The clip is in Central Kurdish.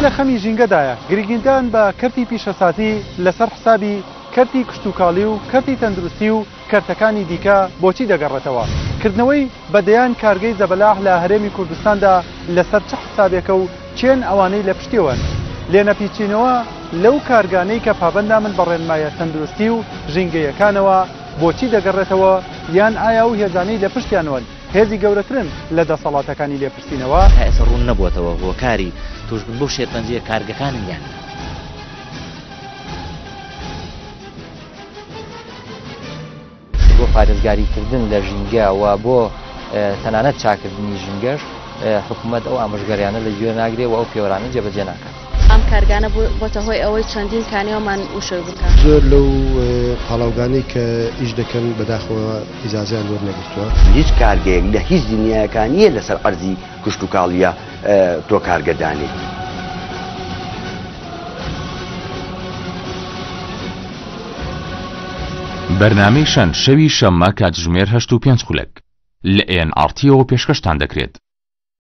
کێ لە خەمی ژینگەدایە؟ گرنگیدان بە کەرتی پیشەسازی لەسەر حسابی کەرتی کشتوکاڵی و کەرتی تەندروستی و کەرتەکانی دیکە بۆچی دەگەڕێتەوە؟ کردنەوەی بە دەیان کارگەی زەبەلاح لە هەرێمی کوردستاندا لەسەر چ حسابێکە و کێن ئەوانەی لە پشتیەوەن؟ لێنەپیچینەوە لەو کارگانەی کە پابەندامن بە ڕێنمایە تەندروستی و ژینگەیەکانەوە بۆچی دەگەڕێتەوە یان ئایا ئەو هێزانەی لە پشتیانەوەن هێزی گەورەترن لە دەسەڵاتەکانی لێپرسینەوە؟ تا ئێستا ڕوون نەبووەتەوە هۆکاری تووشبوون بەو شێرپەنجەیە کارگەکانن یان نا. بۆ پارێزگاری کردن لە ژینگە و بۆ تەنانەت چاکردنی ژینگەش حکوومەت ئەو ئامۆژگاریانە لە گوێ ناگرێ و ئەو پێوەرانە جێبەجێ ناکات. ئەم کارگانە بۆتە هۆی ئەوەی چەندین کانیەوەمان وشک بکات. زۆر لەو پاڵاوگانەی کە ئیش دەکەن بەداخەوە ئیجازەیان وەرنەگرتووە. هیچ کارگەیەک لە هیچ دنیایەکا نییە لەسەر عەرزی کشتوکاڵییە تۆ کارگە دانێی. بەرنامەی شەن شەوی شەممە کاتژمێر هەشت و پێنج خولەک لە ئێن ئاڕ تیەوە پێشکەشتان دەکرێت.